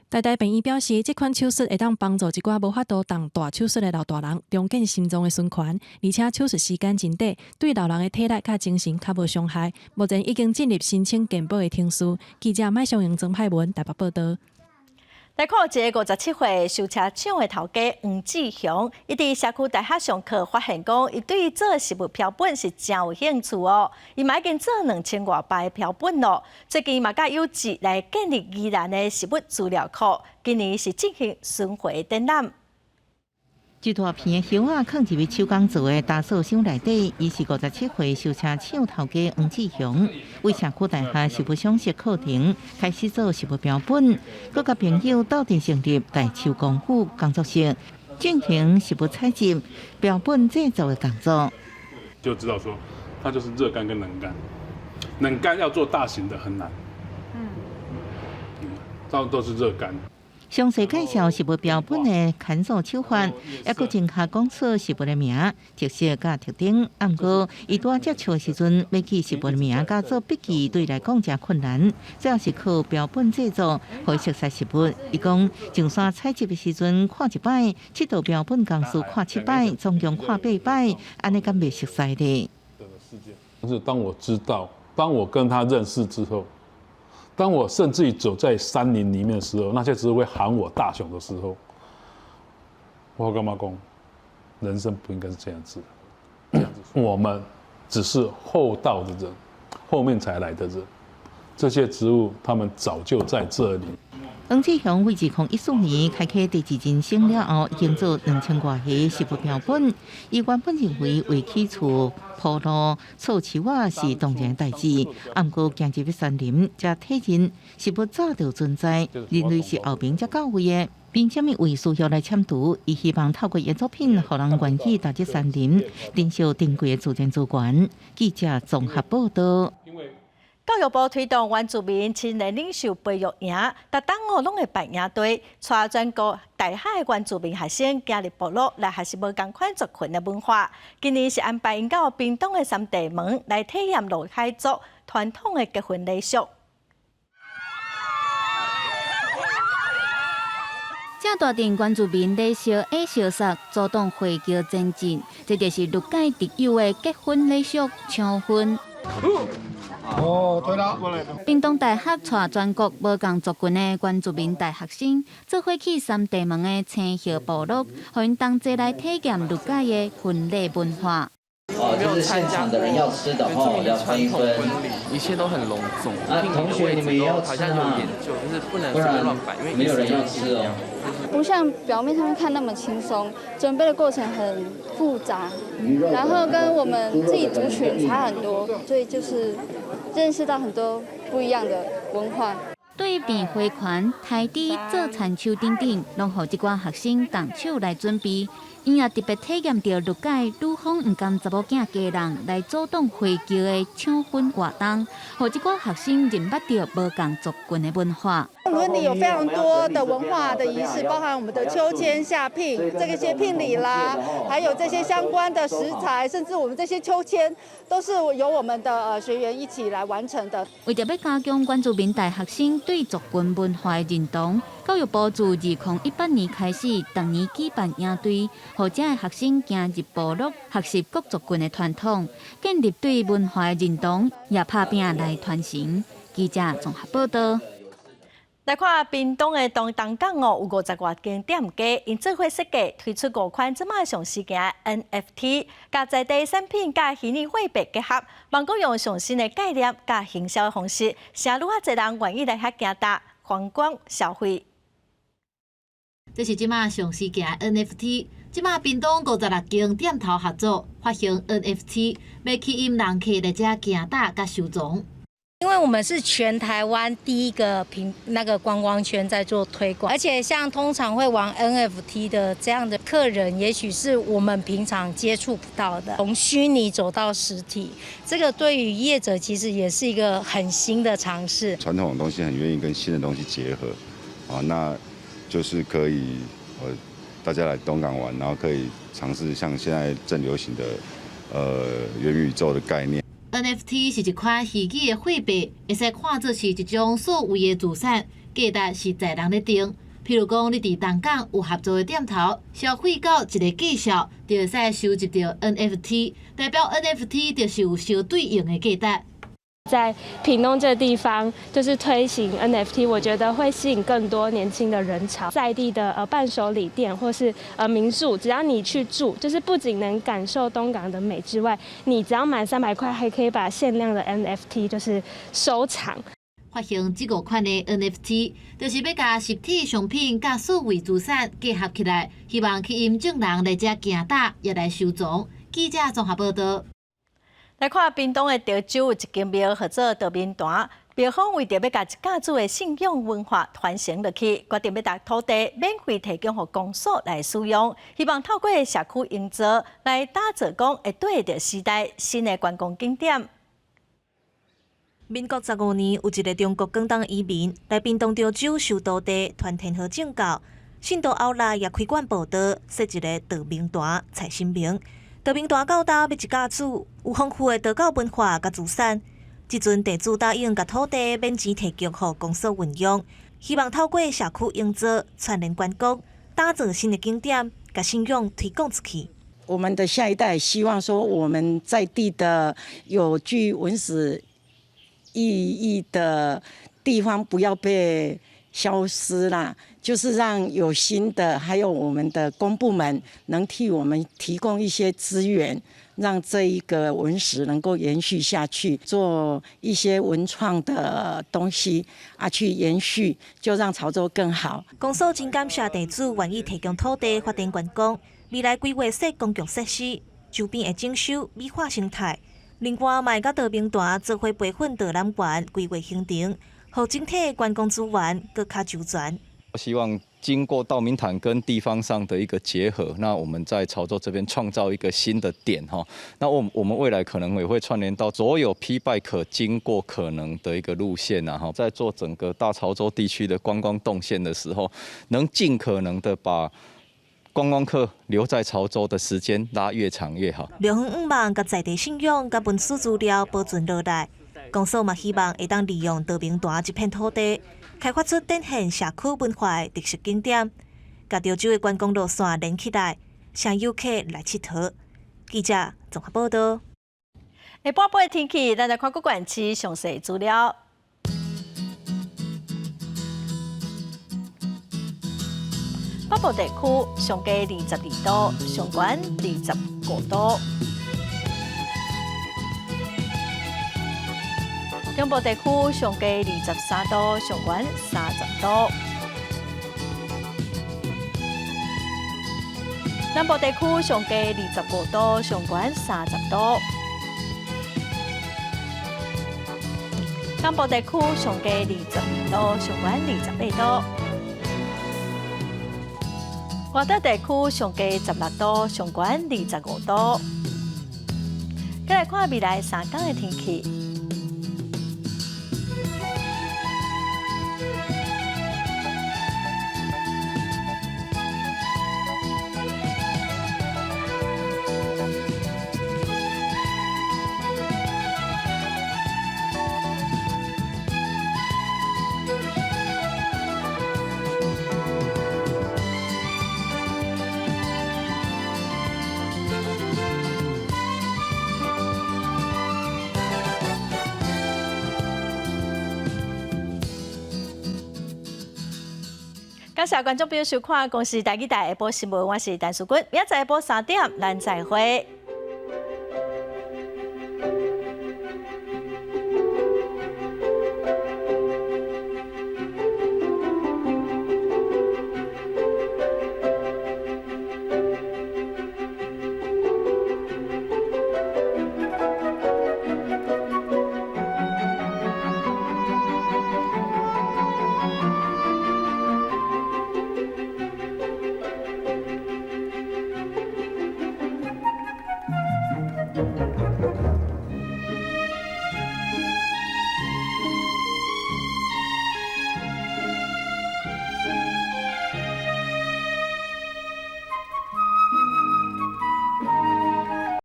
Speaker 8: 台大病院表示，這款手術會當幫助一寡無法度動大手術的老大人重建心臟的循環，而且手術時間真短，對老人的體力佮精神較無傷害。目前已經進入申請健保的程序。記者麥尚榮、曾派文台北報道。
Speaker 1: 來看一个57歲修車廠的頭家黃志雄，伊佇社區大學上課，發現講，伊對做食物標本是誠有興趣哦。伊嘛已經做2000外擺標本囉。最近嘛佮有志來建立宜蘭的食物資料庫，今年是進行巡迴展覽。
Speaker 28: 一大片的葉仔囥入去手工做的打掃箱內底，伊是57歲修車廠頭家黃志雄，為社區大學食物賞識課程開始做食物標本，閣佮朋友鬥陣成立大樹功夫工作室，進行食物採集、標本製作的工作。
Speaker 13: 就知道說，它就是熱乾跟冷乾，冷乾要做大型的很難，到都是熱乾。
Speaker 28: 詳細介紹食物標本的牽做手法，抑閣正確講出食物的名、特色佮特徵。毋過，伊拄接觸的時陣，欲記食物的名佮做筆記，對伊來講誠困難。主要是靠標本製作，予伊熟悉食物。伊講上山採集的時陣看一擺，這道標本工序看七擺，總共看八擺，按呢敢袂熟悉咧？
Speaker 13: 但是當我知道，當我跟他認識之後。當我甚至於走在山林裡面的時候，那些植物會喊我大雄的時候，我感覺講？人生不應該是這樣子。我們只是後到的人，後面才來的人。這些植物，他們早就在這裡。
Speaker 28: 黃志雄為2014年開啟第二人生了後，已經做2000外個食物標本。伊原本認為圍起厝鋪路、厝樹仔是當然代誌，毋過行入去山林，才體認食物早就存在，人類是後面才到位的。憑啥物為需要來撿除？伊希望透過伊作品，予人願意踏入山林，珍惜珍貴的自然資源。記者綜合報道。
Speaker 1: 教育部推動原住民青年領袖培育營，逐冬哦攏會辦營隊，帶全國大學的原住民學生行入部落來學習無仝款族群的文化。今年是安排𪜶到屏東的三地門來體驗魯凱族傳統的結婚禮俗。
Speaker 14: 這大陣原住民禮俗矮小說，阻擋花轎前進，這就是魯凱特有的結婚禮俗搶婚。
Speaker 24: 哦，對啦。
Speaker 14: 屏東大學帶全國無仝族群的原住民大學生，做伙去三地門的青葉部落，予𪜶同齊來體驗魯凱的婚禮文化。
Speaker 25: 哦，就是現場的人要吃的話，要分一分。
Speaker 26: 一切都很隆重。
Speaker 25: 啊，同學你們也要吃嗎？
Speaker 26: 就是不能
Speaker 25: 不然沒有人要吃哦。
Speaker 27: 不像表面上面看那麼輕鬆，準備的過程很複雜，然後跟我們自己族群差很多，所以就是認識到很多不一樣的文化。
Speaker 14: 對變花環、抬豬、做田手等等，攏予這寡學生動手來準備。𪜶也特別體驗著魯凱女方毋甘查某囝家人來阻擋花轎的搶婚活動，予這寡學生認捌著無仝族群的文化。
Speaker 29: 婚禮有非常多的文化的儀式，包含我們的秋千下聘，這個些聘禮啦，還有這些相關的食材，甚至我們這些秋千，都是由我們的學員一起來完成的。
Speaker 14: 為著欲加強原住民大學生對族群文化的認同。教育部自2018年開始，逐年舉辦營隊，予遮的學生行入部落學習各族群的傳統，建立對文化的認同，也拍拚來傳承。記者綜合報道。
Speaker 1: 來看屏東的東東港哦，有50外間店家，𪜶做伙設計推出五款這馬上時行的 NFT，共在地產品佮虛擬貨幣結合，望講用上新的概念佮行銷的方式，吸愈較濟人願意來遐行搭觀光消費。
Speaker 9: 這是這馬上時行的 NFT，這馬屏東56間店頭合作發行 NFT，欲吸引人客來遮行搭佮收藏。
Speaker 2: 因為我們是全台灣第一個平那個觀光圈在做推廣，而且像通常會玩 NFT 的這樣的客人，也許是我們平常接觸不到的，從虛擬走到實體，這個對於業者其實也是一個很新的嘗試。
Speaker 15: 傳統的東西很願意跟新的東西結合，啊，那就是可以大家來東港玩，然後可以嘗試像現在正流行的元宇宙的概念。
Speaker 9: NFT 是一款虛擬的貨幣，會使看做是一種數位的資產，價值是在人咧定。譬如講，你佇東港有合作的店頭，消費到一个價數，就會使收集著 NFT，代表 NFT 就是有相對應的價值。
Speaker 16: 在屏東這個地方，就是推行 NFT，我覺得會吸引更多年輕的人潮。在地的伴手禮店或是民宿，只要你去住，就是不僅能感受東港的美之外，你只要滿300塊，還可以把限量的 NFT 就是收藏。
Speaker 9: 發行這五款的 NFT，就是欲共實體商品佮數位資產結合起來，希望吸引眾人來遮行搭，也來收藏。記者綜合報道。
Speaker 1: 來看屏東的潮州有一間廟，號做道明壇。廟方為著欲共一家族的信仰文化傳承落去，決定欲共土地免費提供予公所來使用，希望透過社區營造來打造講會對著時代新的觀光景點。
Speaker 17: 民國15年，有一个中國廣東移民來屏東潮州收徒弟，傳天河正教。信徒後來也開館布道，設一个道明壇祭神明。道明壇到今欲一家子有豐富的道教文化佮資產。這陣地主答應共土地免錢提供予公所運用，希望透過社區營造、串連觀光，打造新的景點，共信仰推廣出去。
Speaker 18: 我們的下一代希望說，我們在地的有具文史意義的地方不要被消失啦，就是讓有心的，還有我們的公部門能替我們提供一些資源，讓這一個文史能夠延續下去，做一些文創的東西啊，去延續，就讓潮州更好。
Speaker 17: 公所真感謝地主願意提供土地發展觀光，未來規劃設公共設施，周邊會整修美化生態。另外，嘛會佮道明壇做伙培訓導覽員，規劃行程，予整體觀光資源閣較周全。
Speaker 6: 我希望經過道明壇跟地方上的一個結合，那我們在潮州這邊創造一個新的點哈。那我們未來可能也會串聯到所有 P 拜可經過可能的一個路線啊哈，在做整個大潮州地區的觀光動線的時候，能盡可能的把觀光客留在潮州的時間拉越長越好。
Speaker 17: 廟方向望共在地信仰佮文史資料保存落來，公所嘛希望會當利用道明壇這片土地，開發出展現社區文化的特色景點，共潮州的觀光路線連起來，吸遊客來𨑨迌。記者綜合報道。
Speaker 1: 下半晡的天氣，咱來看各縣市詳細資料。北部地區上低22度，上懸25度。中部地區上低23度，上懸30度。南部地區上低25度，上懸30度。東部地區上低22度，上懸28度。外島地區上低16度，上懸25度。再來看未來3天的天氣。感謝觀眾朋友收看《公視台語台下晡新聞》，我是陳淑君，明仔載下晡3點，咱再會。